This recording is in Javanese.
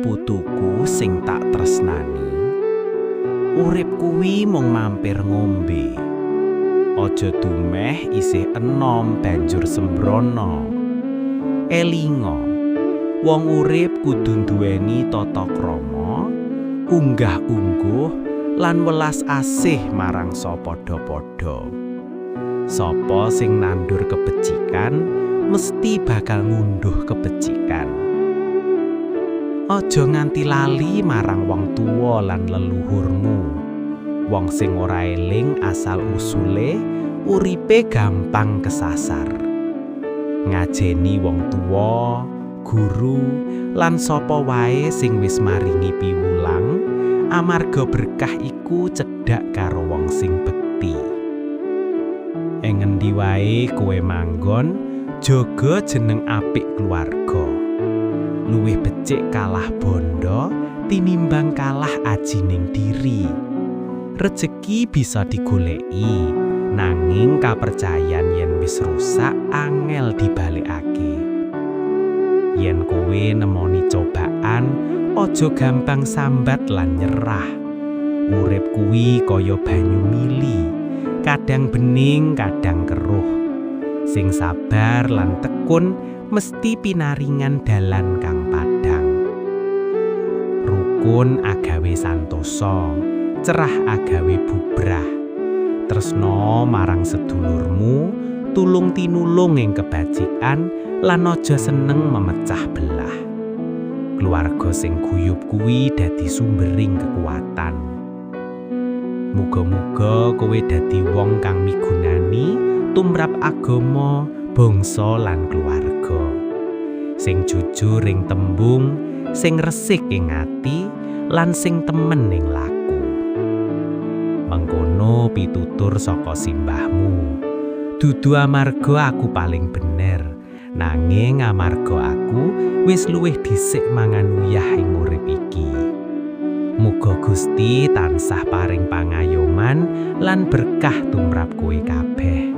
Putuku sing tak tresnani. Urip kuwi mung mampir ngombe. Aja dumeh isih enom banjur sembrono. Elinga, wong urip kudu nduweni tata krama, unggah-ungguh lan welas asih marang sapadha-padha. Sapa sing nandur kebecikan mesti bakal ngunduh kebecikan. Aja nganti lali marang wong tuwa lan leluhurmu. Wong sing ora eling asal usule, uripe gampang kesasar. Ngajeni wong tuwa, guru, lan sapa wae sing wis maringi piwulang, amarga berkah iku cedhak karo wong sing bekti. Ing ngendi wae kowe manggon, jaga jeneng apik keluarga. Luwih becik kalah bondo tinimbang kalah ajining diri. Rejeki bisa digoleki, nanging kapercayan yen wis rusak angel dibalekake. Yen kowe nemoni cobaan, aja gampang sambat lan nyerah. Urip kuwi kaya banyu mili, kadang bening, kadang keruh. Sing sabar lan tekun mesti pinaringan dalan kang padhang. Rukun agawe santosa, crah agawe bubrah. Tresna marang sedulurmu, tulung tinulung ing kebajikan lan aja seneng memecah belah. Keluarga sing guyub kuwi dadi sumbering kekuatan. Muga-muga kowe dadi wong kang migunani tumrap agama, bangsa lan keluarga. Sing jujur ing tembung, sing resik ing ati, lan sing temen ing laku. Mengkono pitutur saka simbahmu. Dudu amarga aku paling bener, nanging amarga aku wis luwih dhisik mangan uyah ing urip iki. Muga Gusti tansah paring pangayoman lan berkah tumrap kowe kabeh.